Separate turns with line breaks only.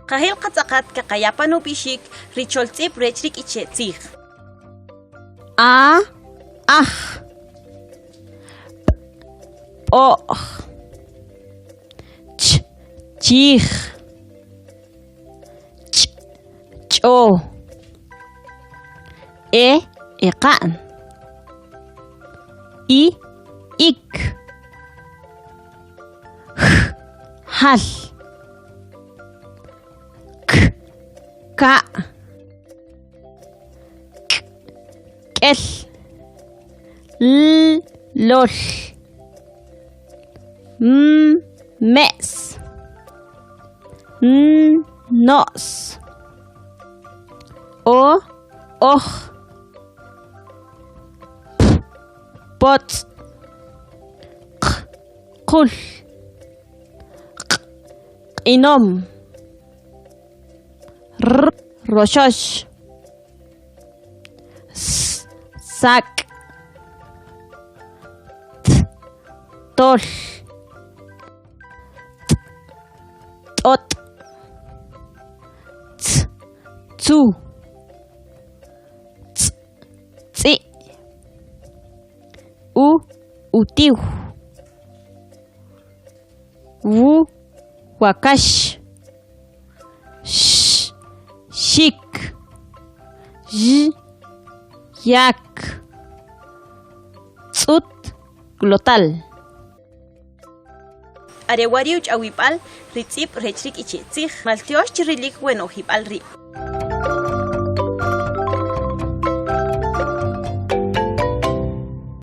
Qajil qatz'aqat kaqaya pan ub'ixik ri choltz'ib' rech ri K'iche' tzij.
A, aj. P, p'o'j. Ch, chij. Ch, ch'o. E, eqa'n. I, ik. J, jal. K, ka'. K, k'el. L, lol. M, me's. N, no's. O, oj. P, potz'. Q, qul. Q, q'inom. R, roxox. S, sak'. T, tol. T, t'ot. Tz, tzu. Tz, tz'i'. U, utiw. W, wakax. X, xik. Y, yak. Tz'ut, glotal.
Are wa' ri uch'awib'al ri tz'ib' rech ri K'iche' Tzij. Maltyox chi rilik we no'jib'al ri'.